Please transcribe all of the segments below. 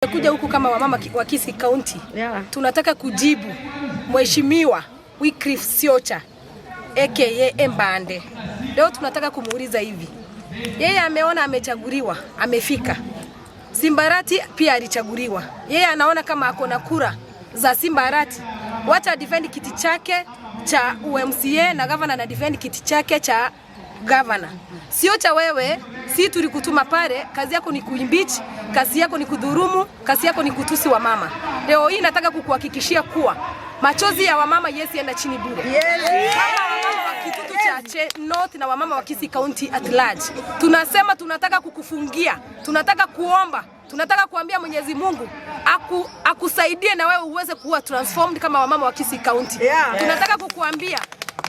Tumekuja huku kama wamama wa Kisii County. Tunataka kujibu Mheshimiwa Wycliffe Siocha aka Embande. Leo tunataka kumuuliza hivi. Yeye ameona amechaguliwa, amefika. Simbarati pia alichaguliwa. Yeye anaona kama ako na kura za Simbarati. Wacha defend kiti chake cha UMCA na governor na defend kiti chake cha Gavana. Sio cha wewe, si tulikutuma pale, kazi yako ni kuimpeach, kazi yako ni kudhurumu, kazi yako ni kutusi wamama. Leo hii nataka kukuhakikishia kuwa machozi ya wamama yes enda chini bure. Kama wamama wa Kitutu Chache North na wamama wa Kisii County at large, tunasema tunataka kukufungia, tunataka kuomba, tunataka kuambia Mwenyezi Mungu aku, akusaidie na wewe uweze kuwa transformed kama wamama wa Kisii County. Tunataka kukuambia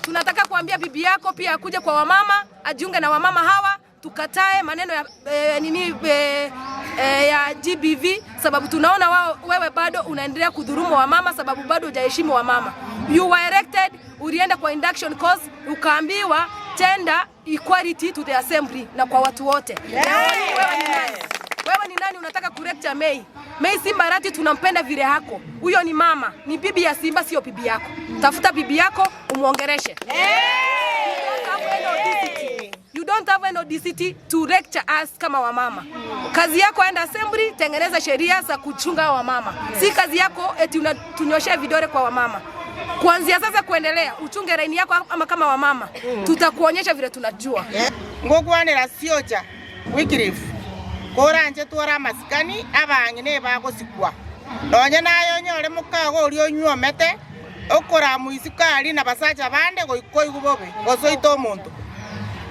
tunataka kuambia bibi yako pia akuje kwa wamama, ajiunge na wamama hawa, tukatae maneno ya e, nini e, e, ya GBV sababu tunaona wao, wewe bado unaendelea kudhurumu wamama sababu bado hujaheshimu wamama. You were elected, ulienda kwa induction course ukaambiwa gender equality to the assembly na kwa watu wote. Leo hii wewe ni nani? Wewe ni nani unataka kulecture May? May Simba Arati tunampenda vile hako. Huyo ni mama, ni bibi ya Simba, sio bibi yako. Tafuta bibi yako umuongereshe. You don't have any audacity to lecture us kama wamama. Kazi yako enda assembly, tengeneza sheria za kuchunga wamama. Si kazi yako eti unatunyoshea vidole kwa wamama. Kuanzia sasa kuendelea, uchunge laini yako ama kama wamama, tutakuonyesha vile tunajua. Ngokwanera Siocha Wycliffe, koranche twore amasikani, abang'ina ebagosikwa. Nonya naye onyore mokago oria onywomete, okoramwa isiko aria nabasacha bande goika oigwe bobe, gose oite omonto.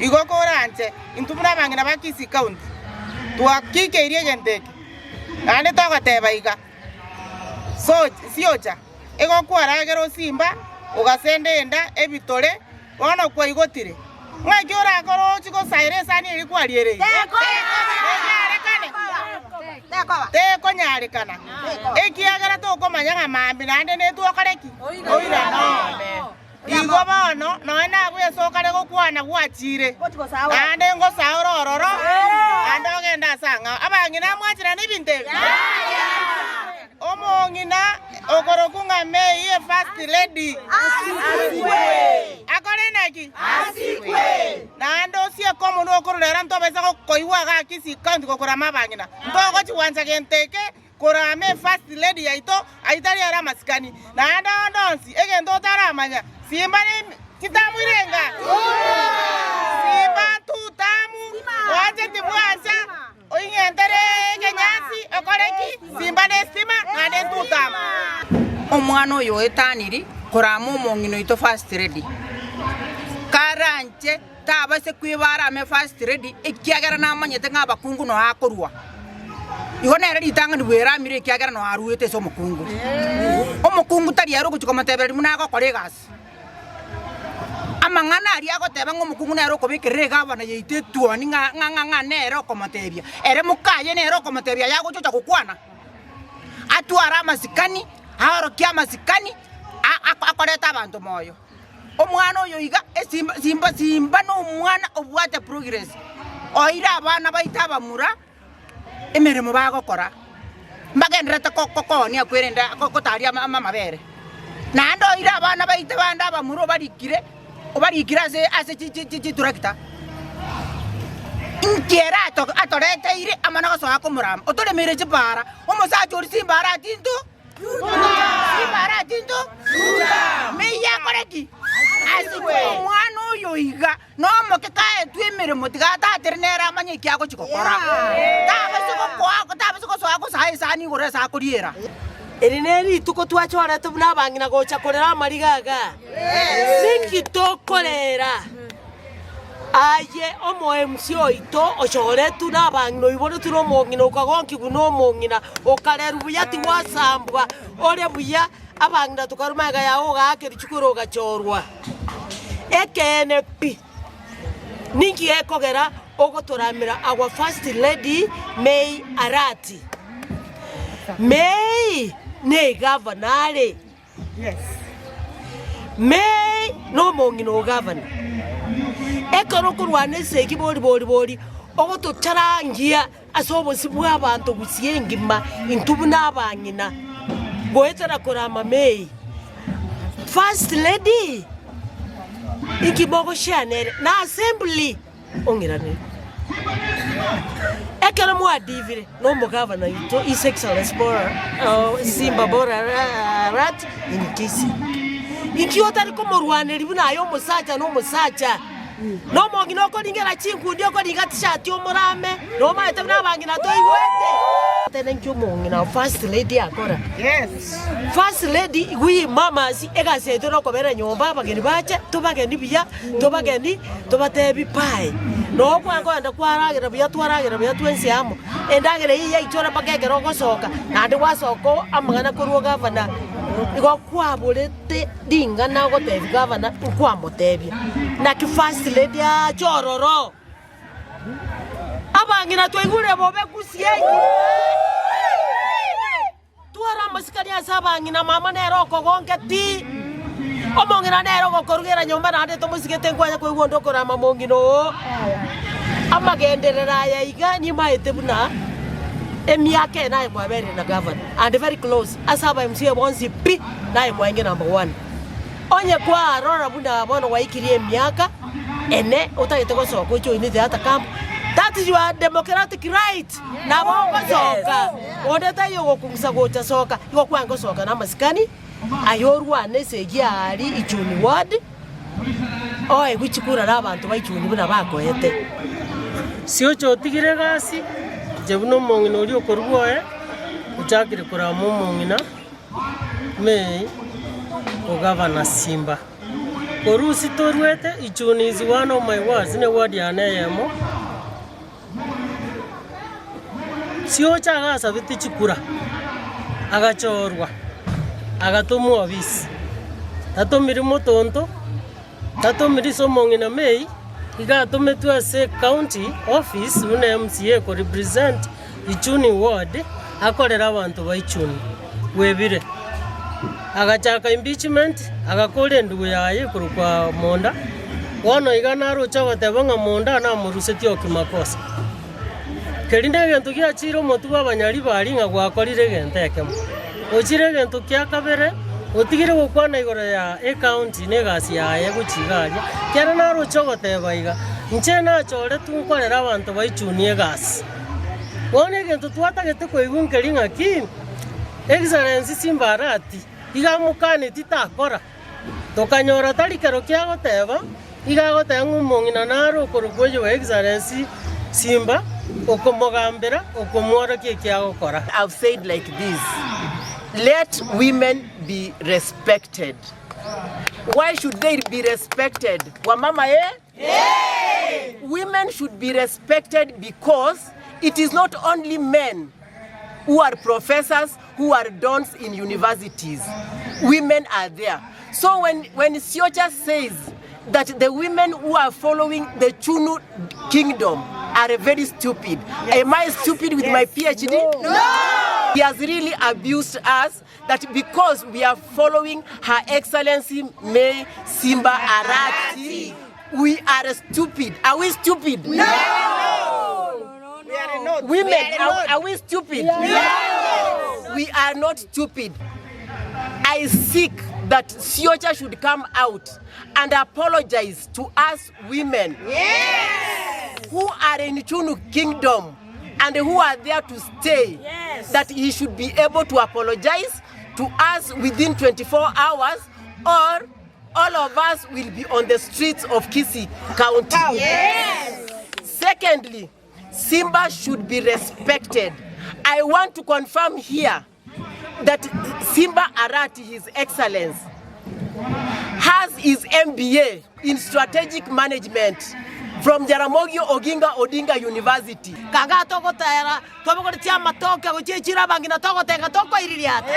Igo koranche, intwe buna abang'ina ba Kisii County, twakikeirie egento eke, naende togoteba iga, so siocha, igo kwaragera osimba, ogasenda enda, ebitore, bono kwaigotire, ng'aki orakore ochie gosaera esani eria kwariereire? Enyarekane? Tekonyarekana, ekiagera tokomanya ng'a mambia naende netwokore ki? Oirane. Igo bono, nonya nabwo ase okare gokwana gwachire, naende ngosaore ororo, naende ogende ase ang'ao. Abang'ina mwachirane ebinto ebi? Omong'ina okorokwa ng'a May e first lady akore naki? Naende osieke omonwa okororera ntobaisa gokoigwa igaa Kisii County gokorama abang'ina. Ntogochi gwancha gento eke Korama efirst lady yaito aitari ere amasikani, naende onde onsi egento otaramanya, simba ne chitamu irenga? Simba ntutamu, oanche tibwancha, oing'entere ekenyansi okore ki? Simba ne estima naende ntutamu. Omwana oyo oetaniri korama omong'ina oito first lady, karanche tabase kweba arame first lady ekiagera namanyete ng'a abakungu noo akorua. Igo nere ritang'ani bweramire ekiagera noo aruete ase omokungu. Omokungu tari ere ogochia komotebereria buna agokora egasi. Amang'ana aria agoteba ng'a omokungu nere okobekerera egavana yaito etuoni ng'a ng'a ng'a ng'a nere okomotebia, ere mokaye nere okomotebia aye agochocha gokwana. Atware amasikani, aorokie amasikani, a- a- akoreta abanto moyo. Omwana oyo iga esimba simba simba nomwana obwate progress, oire abana baito abamura emeremo bagokora, mbagendererete ko- ko- koonia kwerende gotaria ama amabere. Naende oire abana baito bande abamura obarikire obarikire ase ase chi chi chi chitrakta. Inki ere ato atoreteire amo na gosoa komorama, otoremeire chipara, omosacha oria simba aratinto. Meyia akore ki? Asikwe omwana oyo iga nomoke kaetwe emeremo tiga atatere nere amanye eki agochia gokora. Tabase gokoa tabase gosoa gosaa esani igoro ase akoriera. Eri nerituko twachorete buna abang'ina gocha korera amariga aga. Ninki tokorera? Aye omoemsi oito ochoretwe nabang'ina oiboretwe nomong'ina okagonkigwa nomong'ina okarerwa buya tigwasambwa ore buya abang'ina tokarwa magega yao ogaaka erichuko ere ogachorwa. Ekeene pi, ninki gekogera ogotoramera our first lady May Arati? May negavana are. May nomong'ina o gavana. Ekero okorwana esegi bori bori bori. Ogotocharangia ase obosio bw'abanto gusii engima intwe buna abang'ina, goetera korama May. First Lady, inki mogoshare nere? Na assembly ong'iranere. Ekero mwadivire nomogavana oito His Excellency Bora Simba Bora Arati in Kisii. Inki otari komorwaneria buna aye omosacha na omosacha? Nomong'ina okoringera chinkundi okoringa tishati omorame, nomaete buna abang'ina toigwete. Tene inki omong'ina o first lady akora? First lady we mamas egasi yaito nokobera nyomba abageni bache tobageni buya tobageni tobatebi pae. Noo kwakoenda kwaragera buya twaragera buya twensi amo, endagera eyio yaichora mpaka ekero ogosoka naende gwasoka amang'ana korwa gavana igo kwaborete. Ring'ana ogotebia gavana nkwamotebia, naki first lady aache ororo. Abang'ina twaigure bobe gusii eyio. Twara amasikani ase abang'ina, mama nere okogonka ti. Omong'ina nere ogokorugera nyomba naende tomosigete nkwanya koigwa onde okorama mong'ina oo. Amagenderero aya iga nimaete buna emiaka eye naye kwaberire na gavana and very close ase aba MCA bonsi pi. Naye kwaenge number one. Onye kwarora buna bono gwaikirie emiaka ene otagete gosoka ojoine the other camp, that is your democratic right. Nabo ogosoka, onde taiyo ogokung'usa gocha soka, igo kwange gosoka na amasikani, aye orwane esegi aria Ichuni ward, oegwe chikura na abanto ba Ichuni buna bakoete. Siocha otigire egasi, inche buna omong'ina oria okorua oye, ochakire korama omong'ina. May ogavana Simba. Orusi toruete Ichuni is one of my wards ne ward yane eyemo. Siocha agasabete chikura agachorwa agatomwa obisi tatomiri motonto tatomiri ase omong'ina May iga atometwe ase county office buna MCA ko represent Ichuni ward akorere abanto ba Ichuni bwebire. Agachaka impeachment agakora endugu yaye ekorokwa Monda, bono iga naroche ogoteba ng'a Monda namorusetie o kimakosa. Keria negento giachire omotwe bw'abanyaribari ng'a gwakorire egento ekemo. Ochire egento kia kabere, otigire gokwana igoro ya ecounty na egasi yaye gochia iga aria, kere naroche ogoteba iga, inche nachoretwe nkorere abanto ba Ichuni egasi. Bono egento twatagete koigwa nkeri ng'aki, Excellency Simba Arati iga amokaneti takora, tokanyora tari kero kiagoteba, iga agoteba ng'a omong'ina nare okorokwa oyo Excellency Simba okomogambera okomworokia eki agokora. I've said like this, let women be respected. Why should they be respected? Wamama eh? Women should be respected because it is not only men who are professors, who are dons in universities. Women are there. So when, when Siocha says that the women who are following the Chunu kingdom are very stupid, am I stupid with my PhD? No. He has really abused us that because we are following Her Excellency May Simba Arati, we are stupid. Are we stupid? No. We are not. Women, are, are we stupid? No. We are not stupid. I seek that Siocha should come out and apologize to us women who are in Chunu Kingdom and who are there to stay, that he should be able to apologize to us within 24 hours or all of us will be on the streets of Kisii County. Yes. Secondly, Simba should be respected. I want to confirm here that Simba Arati, His Excellence, has his MBA in strategic management from Jaramogi Oginga Odinga University. Kanga togotera twabogoretie amatoke gochia echiro abang'ina togotenga tokoiriria ata.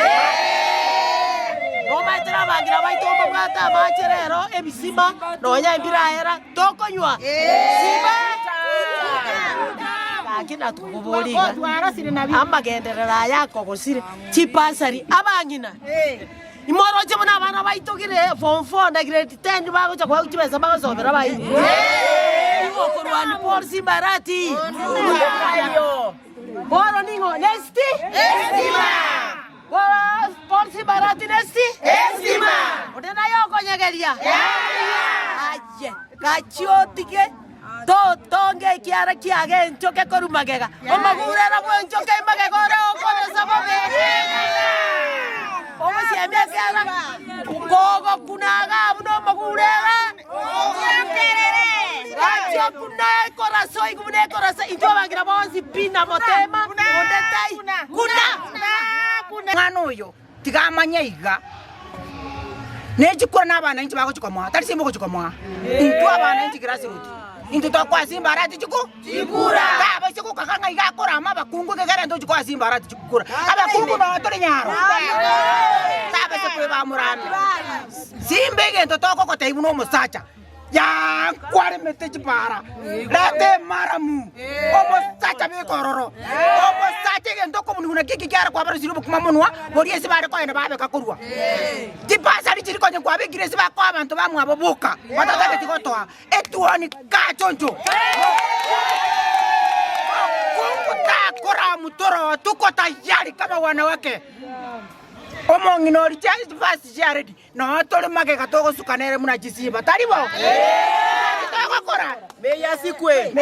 Nomaete na abang'ina baito mbabwate amache rero ebisima nonya embiraera tokonywa siba gaki natokobori iga amagenderero aya akogosire chibasari abang'ina Imoroche buna abana baito gire form four na grade ten bagocha koegwa chibesa bagosomera abairi. Nigo Paul Simbarati. Bono nigo nesti? Estima. Bono Paul Simbarati nesti? Estima. Onde naye okonyegeria? Aye, gachia otige totonge ekiara kiage enchoke korwa magega. Omogurera bw'enchoke magega ore okoresa bobe. Ogosiemia ekiara kogokuna iga buna omogurera. Gachia buna ekorasa oigwe buna ekorasa intwe abangina bonsi pi na motema onde tai kuna. Omwana oyo tiga amanye iga, ne chikura na abananchi bagochia komoa, tari simba ogochia komoa, intwe abananchi grassroot, intwe tokoa simba arati chiku chikura. Tabaisa gokaga ng'a iga akorama abakungu ekegera intwe tochi koa simba arati chikura. Abakungu noo tore nyaro, tabaisa koeba amorame. Simba egento togogotebia buna omosacha, yankwaremete chipara, reta emaramu, omosacha beka ororo, omosacha egento okomunigwa nakio eki kiare kwabarosirie obokima monwa, boria ase bare kogenda babeka korwa. Chibasari chiria konya kwabekire ase bakoa abanto bamwabo boka, batatageti gotoa, etuoni kachoncho. Mokungu takoramu toro tuko tayari kama wanawake. Omong'ina oria chibasi chiaredi. Noo tore magega togosuka nere buna chisimba, tari bo? Naki togokora? Meyasi kwe.